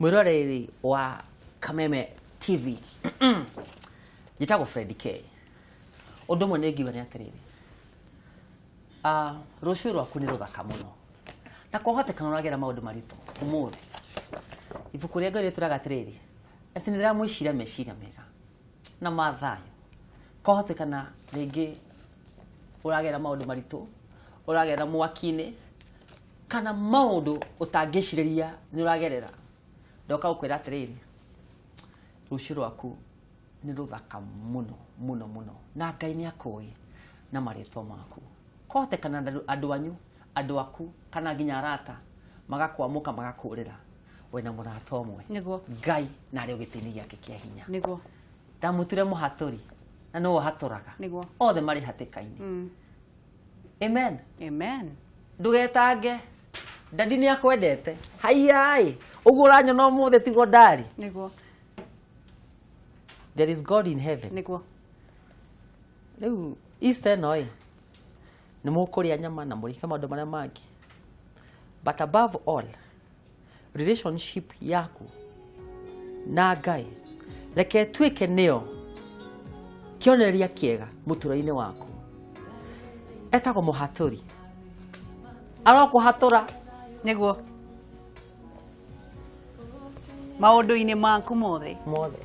Mwiroreri wa Kameme TV, njĩtagwo Fred K. Ũndũ ũmwe nĩ ngiuga nĩ atĩrĩrĩ, rũciũ rwaku nĩ rũthaka mũno, na kwahotekana ũragera maũndũ maritũ ũmũthĩ. Ibuku rĩa Ngai rĩtwĩraga atĩrĩrĩ, atĩ nĩ rĩramwĩciria meciria mega na ma thayũ. Kwahotekana rĩngĩ ũragera maũndũ maritũ, ũragera mwaki-inĩ, kana maũndũ ũtangĩcirĩria nĩ ũragerera. Ndoka gũkwĩra atĩrĩrĩ, rũciũ rwaku nĩ rũthaka mũno mũno mũno, na Ngai nĩ akũĩ na marĩtwa maku. Kwahotekana andũ anyu, andũ aku, kana nginya arata magakwamũka magakũrĩra, wĩna mũrata ũmwe. Nĩguo. Ngai na arĩ o gĩtĩ-inĩ gĩake kĩa hinya. Nĩguo. Ndamũture mũhatũri na nĩwe ũhatũraga. Nĩguo. Othe marĩ hatĩka-inĩ. Amen. Amen. Ndũgetange, dadi nĩ akwendete. Haiya, ũguo ũranyona ũmũthĩ tiguo ndarĩ. Nĩguo. There is God in heaven. Nĩguo. Rĩu Easter ĩno ĩ, nĩ mũkũrĩa nyama na mũrĩke maũndũ marĩa mangĩ, but above all, relationship yaku na Ngai reke ĩtuĩke nĩyo kĩonereria kĩega mũtũrĩre-inĩ waku. Etagwo mũhatũri, arokũhatũra. Nĩguo. Maũndũ-inĩ maku mothe. Mothe.